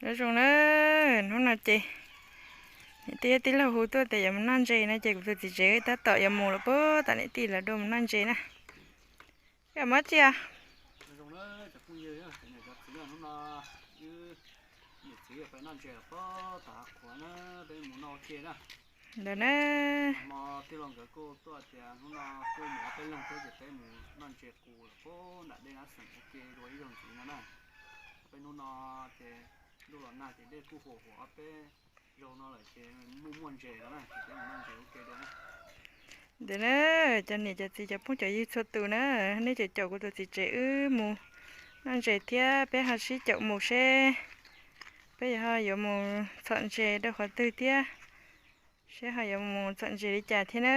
Nyob zoo na, hnub no ces niam tij thiab tij laug hu tuaj tias yuav mus noj ntses no ces kuv tus txiv tsev tab tom yuav mus lawm puag tom niam tij lawv dua mus noj ntses na. Koj mob tsi a? Ntawd na. Hmo tij laug nkawd kuj tuaj tias hnub no kuj mus ob peb leeg thiab ces peb mus noj ntses qus lawm puag nram dej Nab Xeem ua ke dua ib zaug ntxiv no na. Peb hnub no ces ntuj los nag ces dej kuj huam huam ob peb zaug no lawm ces muaj muaj ntses no na ces peb mus noj ntses ua ke dua na. Ntawd na, cov niam cov txiv cov phooj cov ywg txhua tus na, nej caum caum kuv tus txiv tsev wb mus noj ntses thiab peb ho sib caum mus seb peb yuav ho yuav mus txhom ntses rau qhov twg thiab seb ho yuav mus txhom ntses li cas thiab na.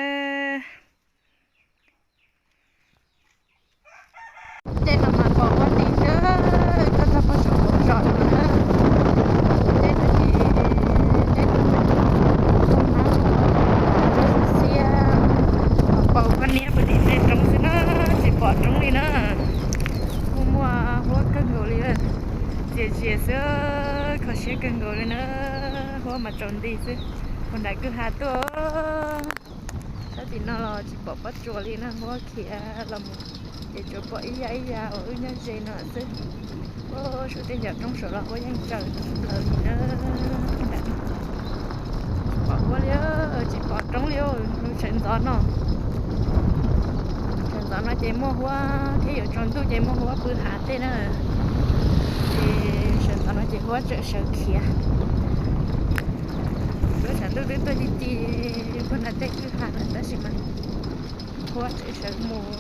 Tej no mas pom muaj ntsis xwb, koj txog pem saum zos no na. Tej no ces tej no mas xiab, pom koj niab puag tim tej roob xwb na, tsis pom roob li na. Muaj muaj huab kawg nkaus li, txias zias xwb, kho siab kawg nkaus li na. Huab mas tsaus nti xwb, puag nram kwj ha tuaj. Sab tim no los tsis pom pob tsuas li na, huab khiav los mus ces tsuas pom ib yam ib yam uas wb nyob ze no xwb. Suav tej yam roob saud los huab yeej tsaws plaws li na. Tsis pom huab li, tsis pom roob li, sawv ntxov no. Sawv ntxov no ces muaj huab thiab, yuav tsaus ntuj ces muaj huab pw hav tej na. Ces sawv ntxov no ces huab tseem sawv khiav. Lub tshav ntuj twb tuaj ci ci puag nram tej kwj ha lawm tab sis mas huab tseem sawv mus.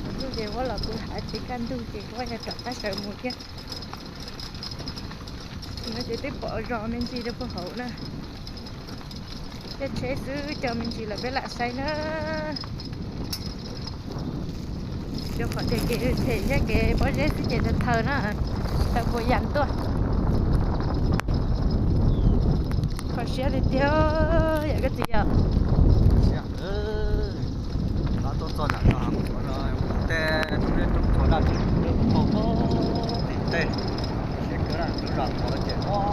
Tsaus ntuj ces huab los pw hav ces kaj ntug ces huab yuav rov qab sawv mus thiab. No ces twb pom zos me ntsis rau puag hauv na. Caij tsheb xwb coj me ntsis lawm peb lam saib na. Rau qhov tias kev phem thiab kev pob zeb xwb ces thaws thaws na, tsis tau puas yam tuaj. Kho siab tiag tiag yom koj txiv yom. Siab, tuaj txog nram zos Hav Khuav no, tej roob zeb roob tsuas daj tsis pub pem tim tej, siab kawg na, lub zos Hav Khuav ces roob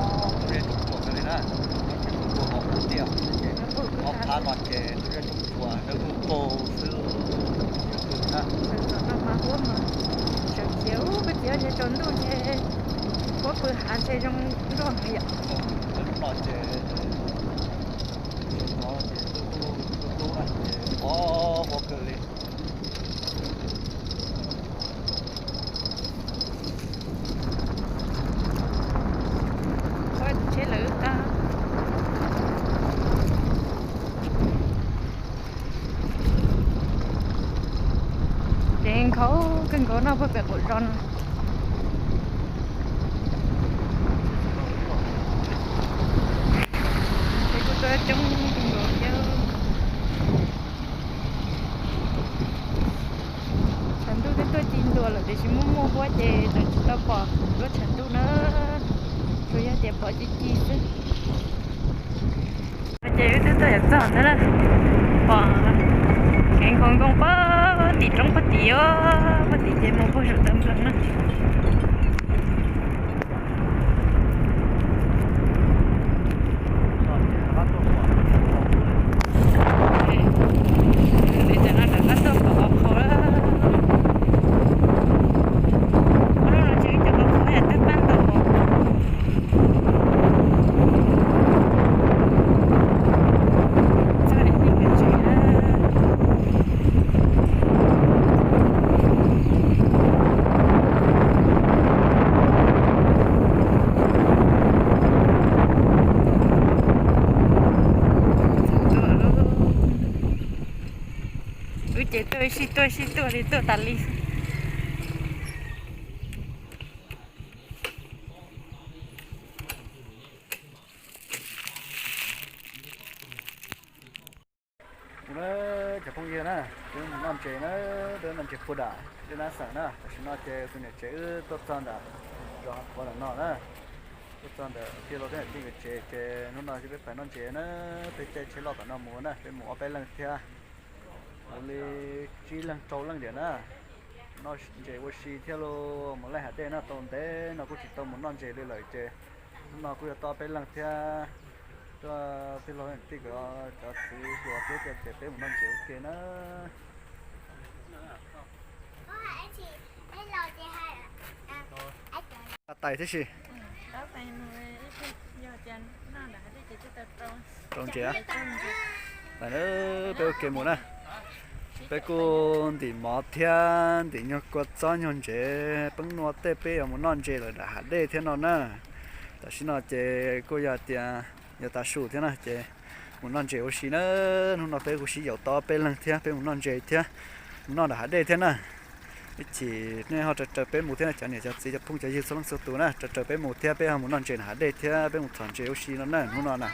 zeb roob tsuas kawg li na, roob tsis pub pem tim ces ob phab no ces roob zeb roob tsuas dawb paug xwb. Sawv ntxov no mas huab mas sawv khiav, koj txiv, ntshe tsaus ntuj ntshe huab pw hav ntshe zoo nkauj heev yom. Lub no ces sawv ntxov ces tub tub na ces pom huab kawg li. Tsheb lawv qab. Ces nkhaus kawg nkaus no puag pem qaum zos no. Ces kuj tuaj coob kawg nkaus thiab. Tshav ntuj twb tuaj ci ntua lawm tiam sis muaj muaj huab ces tseem tsis tau pom lub tshav ntuj na, tsuas yog tias pom ci ci xwb. Ces wb twb tuaj yuav txog ntawd na, pom kev nkhaus nkauj puag tim roob puag tim, puag tim ces mus puag saum tawm nploos na. Ces tam no rov qab tuaj pom qhov qhaus lawm. Hnub no ces wb cov qhov qhaus twb pab ntau. Txog niam tij nkawd tsev na. Wb ces tuaj sib tuaj sib tuaj li tuaj tas li. Kuv na, cov phooj ywg na, peb mus noj ntses na, peb noj ntses puag nram dej Nab Xeem na. Tam sim no ces tus niam tsev wb tuaj txog nram zos Hav Khuav ntawm no na, tuaj txog ntawm tij laug thiab niam tij nkawd tsev ces hnub no ces peb pais noj ntses na, peb caij tsheb loj tom no mus na, peb mus ob peb leeg thiab, mus li tsib leeg rau leej diam na. Noj ntses ua si thiab los mus laij hav dej no tau ntev no kuj tsis tau mus noj ntses li lawm ces hnub no kuj yog tau peb leeg thiab tuaj tij laug tij kwv cov txiv hluas thiab ces peb mus noj ntses ua ke na. Tais thiab si. Rau ntses. Peb ua ke mus na. Peb kuj ntim mov thiab ntim nyuag kua txob nyuag ntsev peeb nua tej peb yuav mus noj ntses lawm nram hav dej thiab no na. Tam sim no ces kuj yog tias yuav tav su thiab na ces mus noj ntses ua si na. Hnub no peb kuj sib yaum tau peb leeg thiab peb mus noj ntses thiab mus noj nram hav dej thiab na. Ib chim nej ho raws raws peb mus thiab cov niam cov txiv cov phooj cov ywg txhua leej txhua tus na, raws raws peb mus thiab peb ho mus noj ntses nram hav dej thiab peb mus txhom ntses ua si no na hnub no na.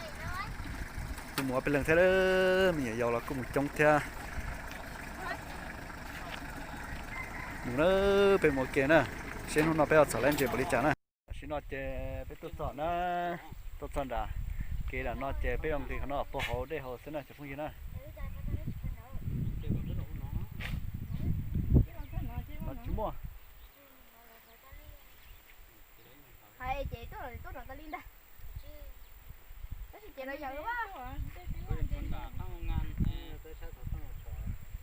Kuj mus ob peb leeg thiab, me nyuam yaus los kuj mus coob thiab. Mus na, peb mus ua ke na, seb hnub no peb ho txhom laib ntses npaum li cas na. Tam sim no ces peb tuaj txog na, tuaj txog nram kev nram no ces peb yuav nqis qhov no puag hauv dej hauv xwb na cov phooj ywg na. Tsis muaj.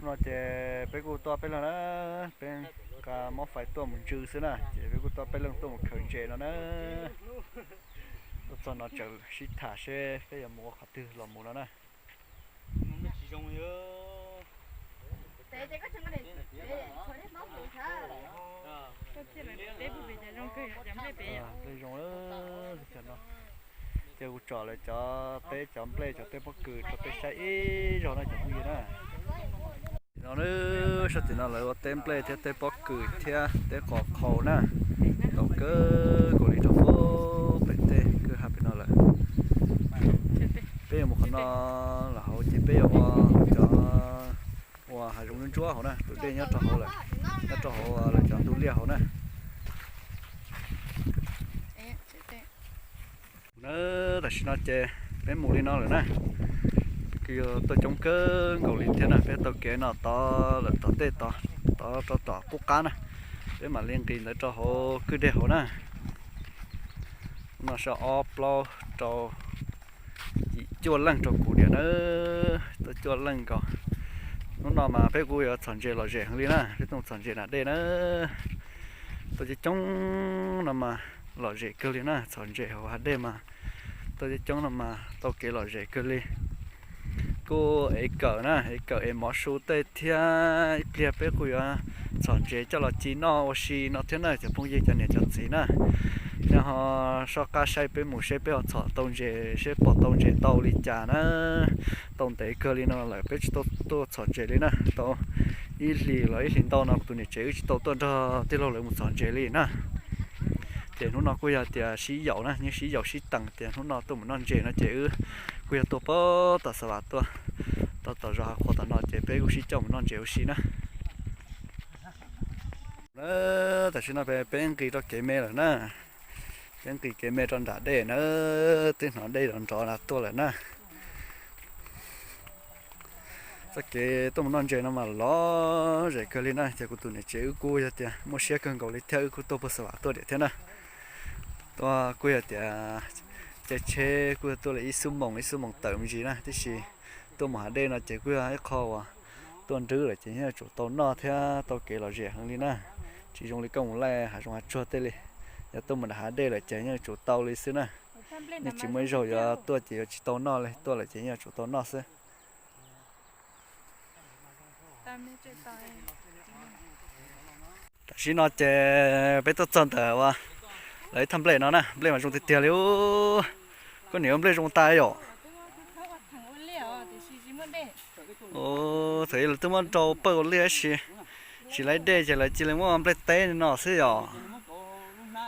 No ces peb kuj tuaj peb leeg na, peb nqa mob fais tuaj mus ntsw xwb na, ces peb kuj tuaj peb leeg tuaj mus khaws ntses no na. Tuaj txog no tseem sib tham seb peb yuav mus ua qhov twg los mus no na. Zoo, ces kuv tsom lawv cov teb cov nplej cov teb pob kws rau peb saib ib zaug no cov phooj ywg na. No, sab tim no lawv ua teb nplej thiab teb pob kws thiab teb qos qhau na, ntau kawg nkaus li rau pem tej kwj ha pem no lawm. Peb yuav mus qhov no los hauv ces peb yuav ua cov ua hav zoov ntsuab hauv na, tus dej nyob rau hauv lawm, nyob rau hauv lawv cov ntug liaj hauv na. Na, tam sim no ces peb mus li no lawm na, kuj yog tuaj coob kawg nkaus li thiab na, peb taug kev no tod lawm tom tej tod, tod rau tom qub qab na, peb mam li nqis ntawd rau hauv kwj dej hauv na. No saib ob plaub rau yim cuaj leej rau kuv diam na, tuaj cuaj leej nkaus. Hnub no mas peb kuj yuav txhom ntses lom zem heev li na, peb tuaj txhom ntses nram dej na. Tuaj coob coob no mas lom zem kawg li na, txhom ntses hauv hav dej mas tuaj coob coob no mas tau kev lom zem kawg li. Kuj ev kawm na, ev kawm ev mov su tej thiab ib pliag peb kuj yuav txhom ntses coj los ci noj ua si no thiab na cov phooj ywg cov niam cov txiv na. Nej ho soj qab saib peb mus seb peb ho txhom tau ntses seb pom tau ntses tau li cas na. Tau ntev kawg li no lawm peb tsis tau tuaj txhom ntses li na, tau ib hlis los ib hlis ntau no kuv tus niam tsev wb tsis tau tuaj nrog tij laug lawv mus txhom ntses li na. Ces hnub no kuj yog tias sib yaum na, yeej sib yaum sib teem tias hnub no tuaj mus noj ntses no ces wb kuj yog tuaj puag tom Xav Vam tuaj, tau tom zos Hav Qhuas tom no ces peb kuj sib coj mus noj ntses ua si na. Tam sim no peb nqis rau kev me lawm na, peb nqis kev me rau nram dej na, twb hnov dej nrov nrov na tuaj lawm na. Txoj kev tuaj mus noj ntses no mas lom zem kawg li na, ces kuv tus niam tsev wb kuj yog tias muaj siab kawg nkaus li thiab wb kuj tuaj puag Xav Vam tuaj diam thiab na. Tuaj kuj yog tias caij tsheb kuj yog tuaj li ib xuab moos ib xuab moos tawm me ntsis na, tiam sis tuaj mus hav dej no ces kuj yog ib qho uas tuaj nrwb lawm ces yeej yuav tsum tau noj thiab tau kev lom zem heev li na. Tsis zoo li koj mus laij hav zoov hav tsuag tej li, yog tuaj mus nram hav dej lawm ces yeej yuav tsum tau li xwb na. Yeej tsis muaj ib zaug yuav tuaj ces yuav tsis tau noj li, tuaj lawm ces yeej yuav tsum tau noj xwb. Tam sim no ces peb tuaj txog ntawm uas lawv ib thaj nplej no na, nplej mas zoo tiag tiag li. Koj niam ua nplej zoo tas yom. Thaum ub lawv twb muab rau pawj ua liaj ib si, tsis laib dej ces lawv cia li muab nplej teb no xwb yom.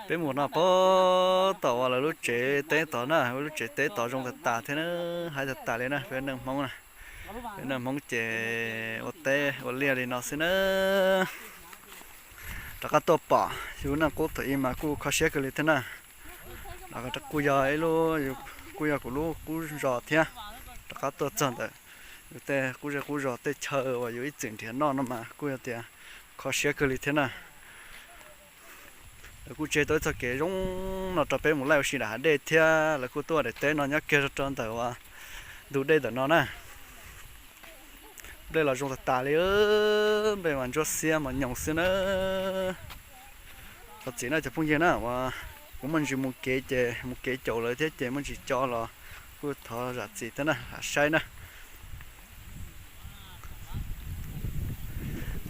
Peb mus no puag tom uas lawv lub tsev teb tod na, lub tsev teb tod zoo tas tas thiab na, haib tas tas li na, peb neej Hmoob na. Peb neej Hmoob ces ua teb ua liaj li no xwb na. Rov qab tuaj pom yus neej qub thaum ub mas kuj kho siab kawg li thiab na. Kuj yog ib lub, kuj yog kuv lub qub zos thiab. Rov qab tuaj txog ntawm yus tej qub zej qub zos tej chaw uas yus ib txwm nrhiav noj no mas kuj yog tias Kho siab kawg li thiab na. Lawv kuj tseg tau ib txoj kev zoo no rau peb mus laij ua si nram hav dej thiab. Lawv kuj tuaj daim teb no nyob kiag rau ntawm uas ntug dej ntawm no na. Nplej los zoo tas tas li, nplej mas ntsuab xiab mos nyoos xwb na. Thov txim na cov phooj ywg na, uas kuv muaj ntsis mus kev ces mus kev caum lawv thiab ces muaj ntsis co los kuj thov zam txim thiab na, lam saib na.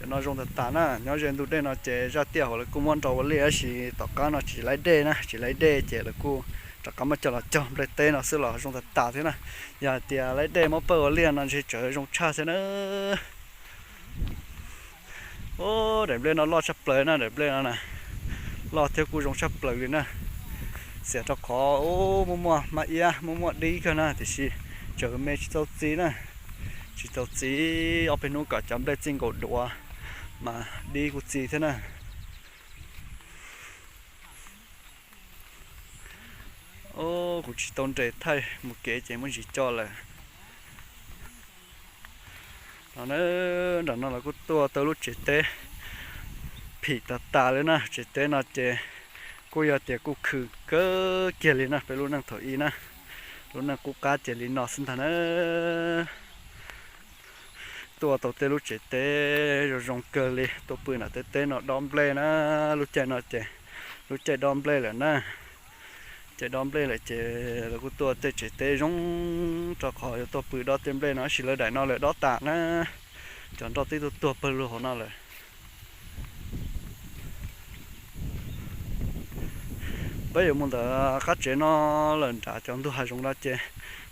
Cov no zoo tas tas na, nyob ze ntug dej no ces zaj tiaj hauv lawv kuj muab nrau ua liaj tab sis tom qab no tsis laib dej na, tsis laib dej ces lawv kuj rov qab muab coj los cog nplej teb no xwb los zoo tas tas thiab na. Yog hais tias laib dej muab pawj ua liaj no ntshe tseem zoo tshaj thiab na. Ub, daim nplej no loj tshaj plaws na, daim nplej no na, loj thiab kuj zoo tshaj plaws li na. Xiam rau qhov ub muaj muaj hmab iab muaj muaj dib kawg na, tiam sis tseem me tsis txaus txiv na. Tsis txaus txiv, ob peb hnub kom cov nplej txij nkaus duav mas dib kuj txiv thiab na. Ub, kuv tsis tau nres thaij mus kev ces muaj ntsis co lawm. Los na, nram no los kuj tuaj tau lub tsev teb phim tas tas li na. Tsev teb no ces kuj yog tias kuj khwv kawg kiag li na, peb lub neej thaum ub na, lub neej qub qab ces li no xwb ntag na. Tuaj tau tej lub tsev teb zoo zoo kawg li, tuaj pw nram tej teb no dob nplej na. Lub caij no ces lub caij dob nplej lawm na. Caij dob nplej lawm ces lawv kuj tuaj tej tsev teb zoo, rau qhov yuav tuaj pw dob tej nplej no, tab sis lawv daim no lawv dob tas na. Cov nroj twb tuaj tuag pawg lug hauv no lawm. Peb yuav mus ntawm qab tsev no lawm nrad, cov ntug hav zoov no ces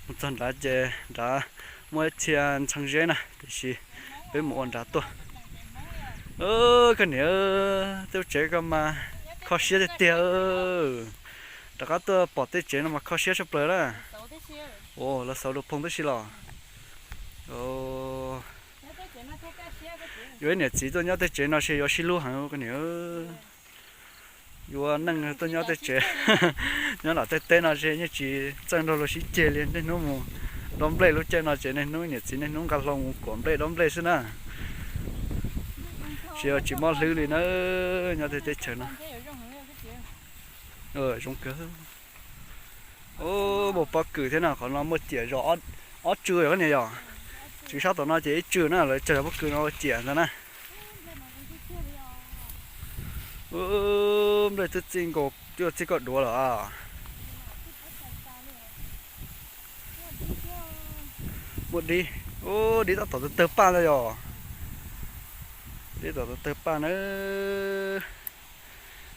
mus txog nrad ces nrad muaj ib txhia ntxhee zeb na, tiam sis peb mus ua nrad tuaj. Koj niam, tej lub tsev ko mas kho siab tiag tiag. Rov qab tuaj pom tej tsev no mas kho siab tshaj plaws na. Ua lawv xauv dua phoo tib si los. Yuav ib niam txiv tuaj nyob tej tsev no ces yuav sib hlub heev koj niam. Yuav neej tuaj nyob tej tsev, nyob nram tej teb no ces yeej tsis txawj nrog luag sib ceg li. Niaj hnub mus dob nplej, lub caij no ces niaj hnub niam txiv niaj hnub nqa hlau mus kuam nplej dob nplej xwb na. Tsis, tsis mob hlwb li na, nyob tej teb chaws no. Zoo kawg. Ub, muaj pob kws thiab no, qhov no muaj ciam zos ob tsw yom koj niam yom. Tsw sab tom no ces ib tsw na, lawv cog pob kws no ua ciam ntag na. Ub, nplej twb txij nkaus, twb txij koj duav lawm. Muaj dib, ub, dib tab tom tawg tawg paj ntag yom. Dib tom tawg tawg paj na.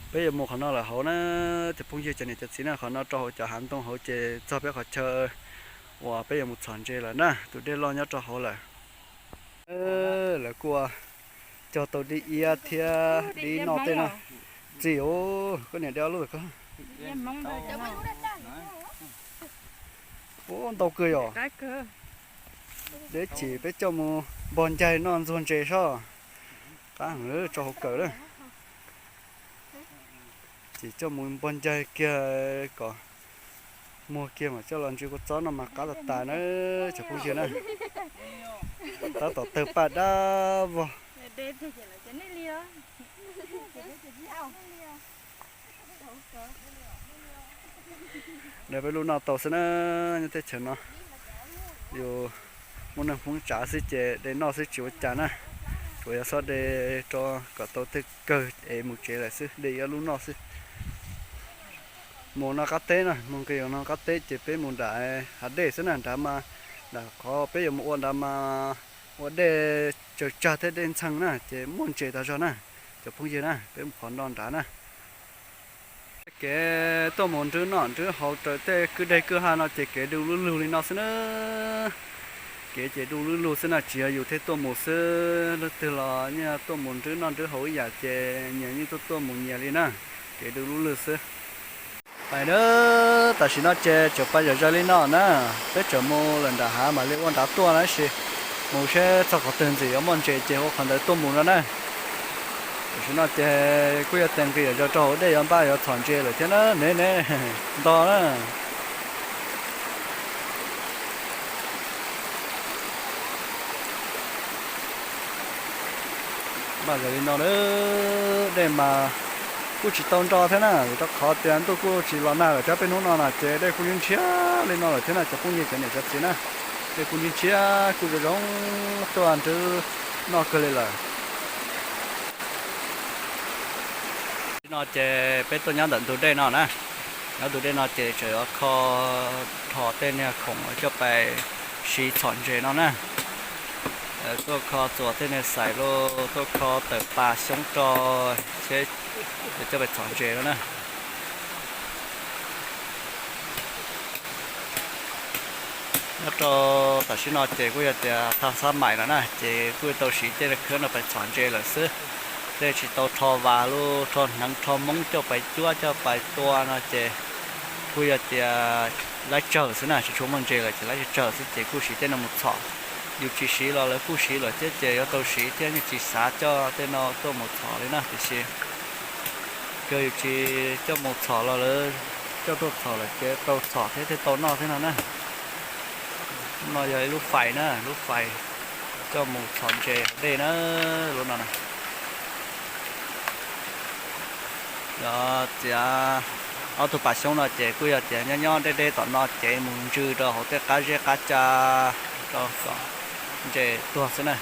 Peb yuav mus qhov no lawm hauv na, cov phooj ywg cov niam cov txiv na, qhov no rau hauv cov hav ntoo hauv ces txog peb qhov chaw uas peb yuav mus txhom ntses lawm na, tus dej loj nyob rau hauv lawm. Lawv kuj cog tau dib iab thiab dib noj tej na. Txiv, koj niam de ob lub ko. Ub, ntau kawg yom. Deb chim peb coj mus npog ncaig noj ntxuag ntses sob. Qab heev, tso hauv kawm lawm. Ces coj mus npog ncaig kiag kom muag kiag mam coj los ntsis kua txob no mas qab tas tas na, cov phooj ywg na. Tab tom tawg paj dab vog. De peb lub noj tau xwb na, nyob teb chaws no yus muaj neeg Hmoob tsav xwb ces de noj xwb tsis ua cas na. Tsuas yog xob de rau kom tau tej kawg es mus tsev lawm xwb, de ib lub noj xwb. Mus no qab teb na, mus nqis no qab teb ces peb mus nram hav dej xwb na, nrad mas nram qhov peb yuav mus ua nrad mas ua dej tsaws tsag thiab dej ntxhee na, ces muaj ntses tas zog na. Cov phooj ywg na, peb mus qhov no nrad na. Kev tuaj mus nrhiav noj nrhiav haus raws tej kwj deg kwj ha no ces kev du lug lug li no xwb na. Kev ces du lug lug xwb na, tsis yog yus thiaj tuaj mus xwb, leej twg los yeej tuaj mus nrhiav noj nrhiav haus ib yam ces nyias yeej tuaj tuaj mus nyias li na. Kev du lug lug xwb. Pais na, tam sim no ces tseem pais zom zaws li no na, peb tseem mus lawm nram hav mam li ua nrad tuaj na, tab sis mus seb txog qhov twg ntxim yuav muaj ntses ces ua qhov ntawd tuaj mus no na. Tam sim no ces kuj yuav tes nqis zom zaws rau hauv dej yuav npaj yuav txhom ntses lawm thiab na, ne ne, nto na. Mas zoo li no lawm, dej mas kuj tsis tau nro thiab na, vim rau qhov tias ntuj kuj tsis los nag lawm thiab. Peb hnub no na ces dej kuj ntshiab li no lawm thiab na cov phooj ywg cov niam cov txiv na. Dej kuj ntshiab kuj zoo zoo tuaj nrwb noj kawg li lawm. No ces peb tuaj nyob ntawm ntug dej no na. Nyob ntug dej no ces tseem yuav kho, rho tej niag khoom coj pais siv txhom ntses no na. Tuaj kho txuas tej niag xais los, tuaj kho tawm pas xyoob rau, seb coj pais txhom ntses no na. Nyob rau tam sim no ces kuj yog tias thaj xab maim no na, ces kuj tau siv tej khab no pais txhom ntses lawm xwb. Tej tsis tau rho vas los rho hneev rho moob coj pais cuab coj pais tua no ces kuj yog tias laib tsawg xwb na, tsis tshua muaj ntses lawm ces laib tsawg xwb ces kuj siv tej no mus txhom. Yus tsis siv los lawv kuj siv lawm thiab ces yuav tau siv thiab, yeej tsis xav coj tej no tuaj mus txhom li na, tiam sis yog yus tsis coj mus txhom los lawv coj tuaj txhom lawm ces tau txhom thiab thiaj tau noj thiab no na. No yog ib lub fais na, lub fais coj mus txhom ntses dej na, lub no na. Yog txiav ob tug pas xyoob no ces kuj yog tias nyob nyob deb deb tom no ces mus ntsw rau hauv tej qab zeb qab ca rau kom ntses tuag xwb na.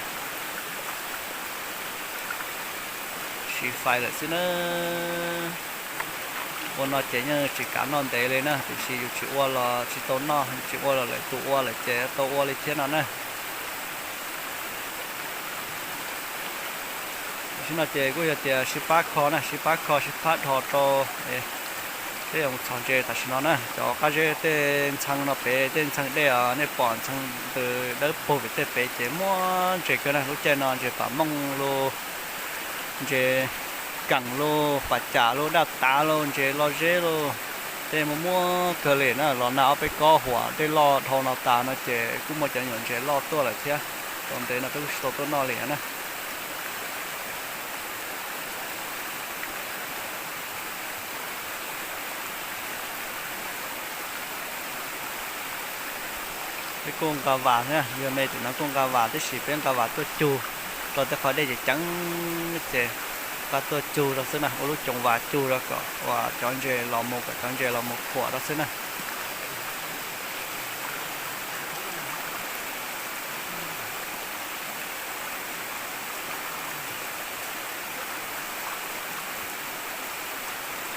Siv fais lawm xwb na. Ua no ces yeej tsis kav noj ntev li na, tiam sis yus tsis ua los tsis tau noj, yus tsis ua los lawv tus ua lawm ces tau ua li thiab no na. Tam sim no ces kuj yog tias sib pab kho na, sib pab kho sib pab dhos rau, peb yuav mus txhom ntses tam sim no na. Cov qab zeb tej ntxhee no pem, tej ntxhee dej os, nej pom ntxhee ntws dawb paug pem tej pem ces muaj ntses kawg na. Lub caij no ntses pam mooj los, ntses keem los, pas cam los, daj tav los, ntses los zeb los, tej muaj muaj kawg li na. Los nag ob peb kob huam dej loj dhau no tas no ces kuj muaj cov nyuam ntses loj tuaj lawm thiab. Tau ntev no peb kuj tsis tau tuaj noj li na. Peb kuj nqa vas thiab, yog me tim no kuj nqa vas tib si, peb nqa vas tuaj cug rau tej qhov dej ceev ceev ces nqa tuaj cug rau xwb na, ua lub coov vas cug rau kom uas cov ntses los mus, kom cov ntses los mus khuam rau xwb na.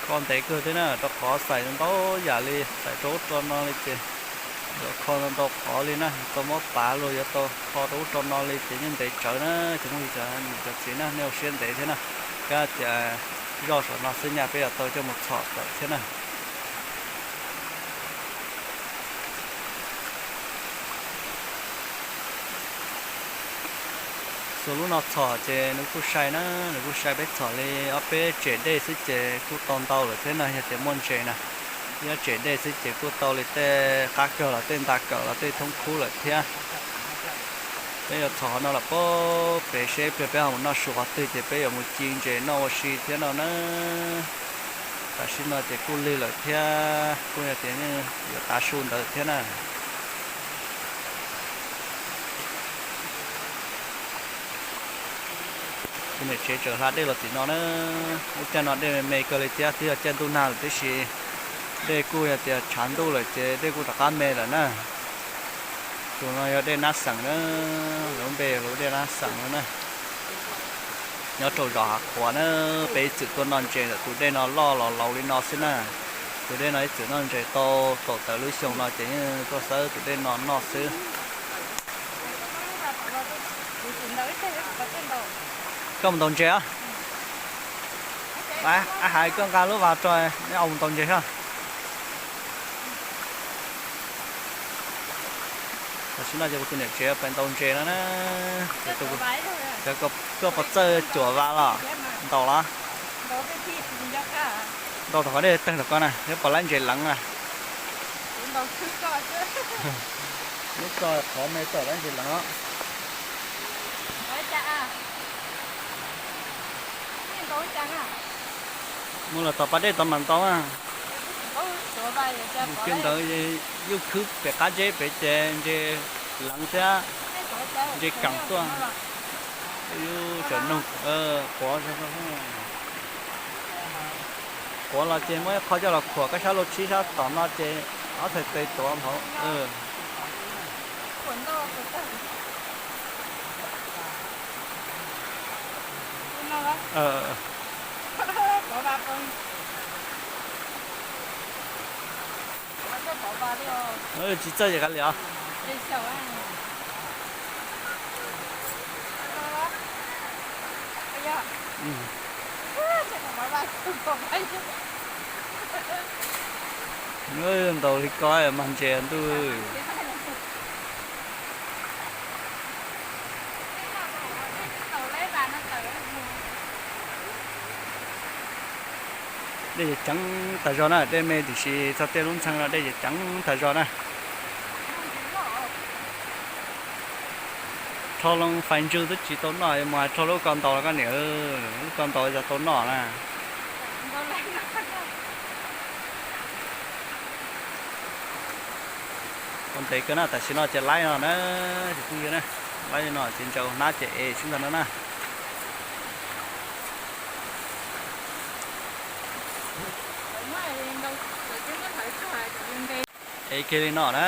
Kho ntev kawg thiab na, rau qhov xais ntau yam li, xais rau ub rau no li ces yuav kho ntau ntau qhov li na, yuav tau muab pav los yuav tau kho rau ub rau no li ces yeej ntev tsawv na. Cov phooj ywg cov niam cov txiv na, nej ua siab ntev thiab na. Kab tias zoj saum no xwb nyaj peb yuav tau coj mus txhom tawm thiab na. Xuas lub no txhom ces nws kuj sai na, nws kuj sai, peb txhom li ob peb tsem dej xwb ces kuj tau ntau lawm thiab no, yog tias muaj ntses na. Ib ob tsem dej xwb ces kuj tau li tej qab kawg los tej nta kawm los tej thoob khub lawm thiab. Peb yuav txhom qhov no los pem seb pliag peb ho mus noj su qhov twg ces peb yuav mus ci ntses noj ua si thiab no na. Tam sim no ces kuj lig lawm thiab, kuj yog tias yeej yuav tav su ntawd thiab na. Tus niam tsev tseem hla dej los tim no na. Lub caij no dej me me kawg li thiab, twb yog caij ntuj nag lawm tib si, dej kuj yog tias tshav ntuj lawm ces dej kuj rov qab me lawm na. Tus no yog dej Nab Xeem na, lub npe lub dej Nab Xeem no na. Nyob rau zos Hav Qhuav na, peb ib txwm tuaj noj ntses ntawm tus dej no loj los laus li no xwb na. Tus dej no ib txwm noj ntses tau kaum tawm lub xyoo no ces yeej tuaj xawb tus dej no noj xwb. Koj mus ntaus ntses os. Ab, hais koj nqa lub vas rau, neb mus ntaus ntses os. Tam sim no ces kuv tus niam tsev pais ntaus ntses no na. Koj puas txawj cuam vas los? Ntaus los? Ntaus tom qhov dej tawg tom koj na, neb puas laib ntses leev na? Lub txoj qhov me tawm laib ntses leev os. Mus lawm tom pas dej tod mam ntaus na. Mus kiag ntawd yuj khwb pem qab zeb pem ces ntses leev thiab ntses keem tuaj. Yus tseem nug quav, quav los ces muab ib qho coj los khuam koj sab lub tshib sab tom no ces ob txhais tes tuav nphav. Tsis txawj ces kav liam os. Ntaus li ko mag ntses ntuj. Dej ces ceev tag zog na, dej me tiam sis txog tiaj lub ntxhee no dej ces ceev tag zog na. Rho loo fais ntsws twb tsis tau noj, mus hais rho lub ko ntaus los koj niam, lub ko ntaus yog tau noj na. Ua ntev kawg na, tam sim no ces laib no na, ces phooj ywg na, laib li no ces ntsaws hnab ces ev xwb ntag no na. Ev kiag li no na,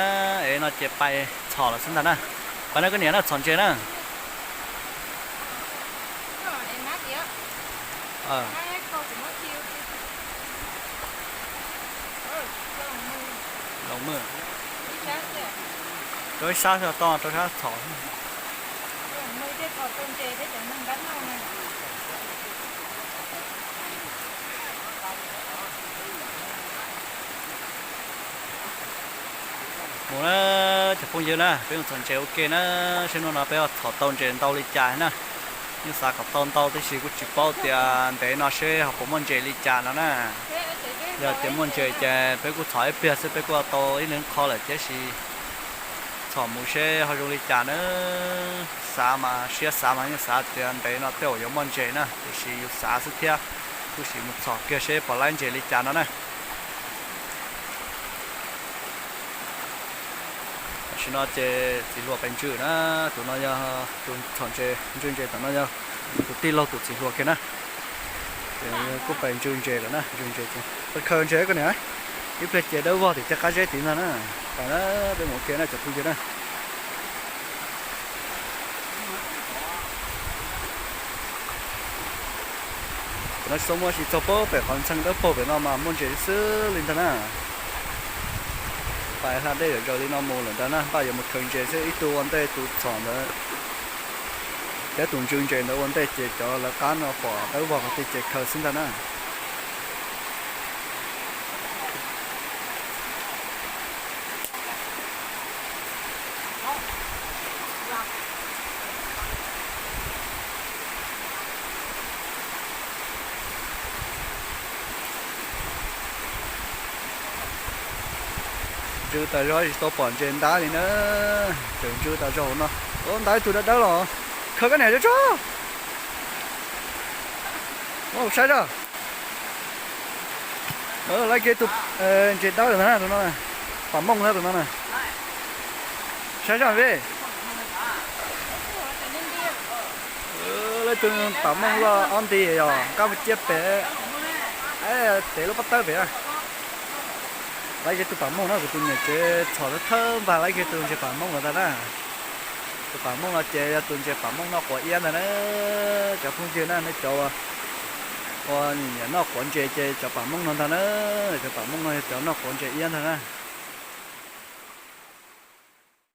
ev no ces pais txhom lawm xwb ntag na. Pais no koj niam na, txhom ntses na. Los, rau ib sab xwb, to rau sab txhom. Mus na, cov phooj ywg na, peb mus txhom ntses ua ke na, seb hnub no peb ho txhom tau ntses ntau li cas na. Yeej xav kom tau ntau tiam sis kuj tsis paub tias ntev no seb ho puas muaj ntses li cas no na. Yog tias muaj ntses ces peb kuj txhom ib pliag xwb peb kuj tau ib leeg qho lawm, tiam sis txhom mus seb ho zoo li cas na. Xav mas siab xav mas yeej xav tias ntev no tej zaum yuav muaj ntses na, tiam sis yus xav xwb thiab. Kuj sim mus txhom kiag seb puas laib ntses li cas no na. Tam sim no ces txiv hluas pais ntsws na, tus no yog tus txhom ntses, ntsws ntses tom no yog tus tij laug tus txiv hluas kiag na. Ces kuj pais ntsws ntses lawm na, ntsws ntses ces pais khaws ntses koj niam. Ib pliag ces dawb vog tim tej qab zeb tid ntag na. Pais na, peb mus ua ke na cov phooj ywg na. Tam no tsis tau muaj tsis txog pem qhov ntxhee dawb paug pem no mas muaj ntses xwb li ntag na. Pais hla dej zom zaws li no mus lawm ntag na, npaj yuav mus khaws ntses xwb, ib tug ua ntej tus txhom ntawd thiab tus ntsws ntses ntawd ua ntej ces cov lawv qab no pom dawb vog qhov twg ces khaws xwb ntag na. Ntsws tas zog tsis tau pom ntses ntab li na. Tseem ntsws tas zog hauv no. Ua ntab ib tug dawb dawb los. Khaws koj niam cov tso. Saib zog. Laib kiag tus ntses dawb ntag na, tus no na. Pam mooj ntag tus no na. Saib zog peb. Laib tus pam mooj loj ob nti yog nqaj mus ciaj pem. Tev lub pob tawb pem. Laib kiag tus pam mooj no, kuv tus niam tsev txhom thawj npag laib kiag tus ntses pam mooj los ntag na. Tus pam mooj no ces yog tus ntses pam mooj noj quav iab ntag na. Cov phooj ywg na, nej cov uas nyiam noj quav ntses ces cov pam mooj no ntag na. Cov pam mooj no yog cov noj quav ntses iab ntag na.